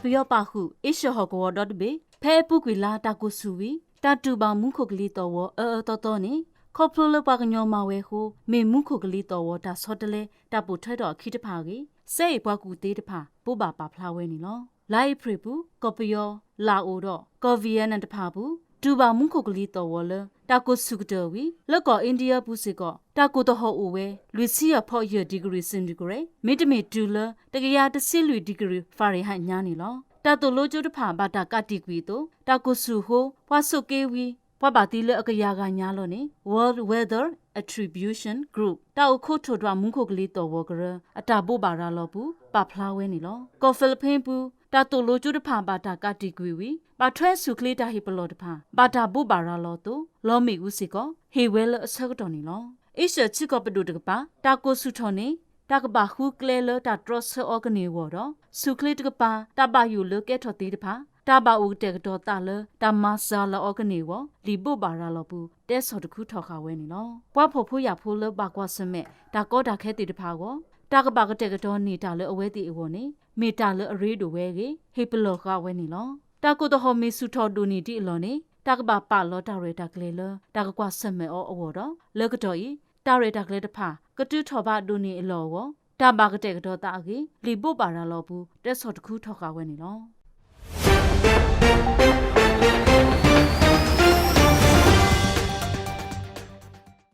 ပယီၤပာ်ဃုာ် အ့ရှၢၣ်ဟီၣ်ကဝီၤဒီတဘ့ၣ် ဖဲအပူၤကွံာ်လါ တၢ်ကိၢ်ဆူၣ်ဝံၤ တၢ်တူၢ်ဘၣ်မူခိၣ်ကလံၤသီၣ်ဝီၤအၢအၢသီသီန့ၣ် ခီဖျိလၢပှၤကညီမၤဝဲအဃိ မ့ၢ်မူခိၣ်ကလံၤသီၣ်ဝီၤတၢ်ဆီတလဲ တၢ်ပိာ်ထွဲထီၣ်အခံတဖၣ်အဂ့ၢ် စဲအ့ၣ်ပှၤကူၣ်သ့တဖၣ် ဘိးဘၣ်ပာ်ဖျါဝဲန့ၣ်လီၤ. လါအ့ဖြ့ၣ်ပူၤ ကီၢ်ပယီၤ, လၣ်အိၣ်ဒီး ကီၢ် Vietnam တဖၣ်အပူၤ တူၢ်ဘၣ်မူခိၣ်ကလံၤသီၣ်ဝီၤလၢ တၢ်ကိၢ်ဆူၣ်ကတၢၢ်ဝံၤ လၢကီၢ် India ပူၤစ့ၢ်ကီး တၢ်ကိၢ်သဟီၣ်အိၣ်ဝဲ လွံၢ်ဆံယဲၢ်ဖီယဲၢ် degree centigrade မ့တမ့ၢ်တုၤလၢ တကယၤတဆံလွံၢ် degree Fahrenheit ညါန့ၣ်လီၤ. တၢ်သိၣ်လိကၠိတဖၣ် ဘၣ်တၢ်ကးတံာ်ကွံာ်အသိး တၢ်ကိၢ်ဆူၣ်အဃိ ပှၤဆိၣ်က့ဝံၤ ပှၤဘၣ်သံလၢအကယၤဂၤညါလီၤန့ၣ် World Weather Attribution Group တၢ်အိၣ်ခိးထိၣ်ဒွးမူခိၣ်ကလံၤသီၣ်ဝီၤကရၢ အတၢ်ဘိးဘၣ်ရၤလီၤပူၤ ပာ်ဖျါဝဲန့ၣ်လီၤ. ကီၢ် Philippines ပူၤ တၢ်သိၣ်လိကၠိတဖၣ် ဘၣ်တၢ်ကးတံာ်ကွံာ်ဝံၤ ဘၣ်ထွဲဆူၣ်ချ့တၢ်ဟ့ၣ်ပလီၢ်တဖၣ် ဘၣ်တၢ်ဘိးဘၣ်ရၤလီၤအသိး လီမ့ၣ်အူစ့ၢ်ကီး ဟ့ၣ်ဝဲလၢအဆၢကတီၢ်န့ၣ်လီၤ. အ့ရှၢၣ်ထံကီၢ်ပဒိၣ်တကပၤ တၢ်ကိၢ်ဆူၣ်ထီၣ်န့ၣ် တၢ်ကဘၣ်ဃုကျဲလၢတၢ်တြီဆၢအီၤကန့ၢ်အဂီၢ်ဒီး ဆူၣ်ချ့တကပၤ တၢ်ဘၣ်ယိၣ်လၢကဲထီၣ်သ့တဖၣ် တၢ်ဘၣ်အိၣ်ကတဲာ်ကတီၤသးလၢ တၢ်မၤစှၤလီၤအီၤကန့ၢ်အဂီၢ် လံာ်ဘိးဘၣ်ရၤလီၤပူၤ တဲဆီၣ်တခူထီၣ်ဃာ်ဝဲန့ၣ်လီၤ. ပှၤဖှီၣ်ဖိယာ်ဖိလၢဘၣ်ကွၢ်ဆၢၣ်မဲာ် တၢ်ကီတၢ်ခဲသ့ၣ်တဖၣ်အဂီၢ် တၢ်ကဘၣ်ကတဲာ်ကတီၤန့ၢ်တၢ်လၢအဝဲသ့ၣ်အဂီၢ်န့ၣ် မ့ၢ်တၢ်လၢအရ့ဒိၣ်ဝဲအဂ့ၢ် ဟ့ၣ်ပလီၢ်ဃာ်ဝဲန့ၣ်လီၤ. တၢ်ကိၢ်သဟီၣ်မ့ၢ်ဆူၣ်ထီၣ်ဒိၣ်န့ၢ်ဒံးအလီၢ်န့ၣ် တၢ်ကဘၣ်ပာ်လီၤတၢ်ရဲၣ်တၢ်ကျဲၤလၢ တၢ်ကကွၢ်ဆၢၣ်မဲာ်အီၤအဂီၢ်ဒီး လၢကတီၢ်အံၤ တၢ်ရဲၣ်တၢ်ကျဲၤတဖၣ် ကတုၤထီၣ်ဘးဒိၣ်န့ၢ်အလီၢ်အဂီၢ် တၢ်ဘၣ်ကတဲာ်ကတီၤသးအဂ့ၢ် လံာ်ဘိးဘၣ်ရၤလီၤအပူၤ တဲဆီၣ်တခူထီၣ်ဃာ်ဝဲန့ၣ်လီၤ.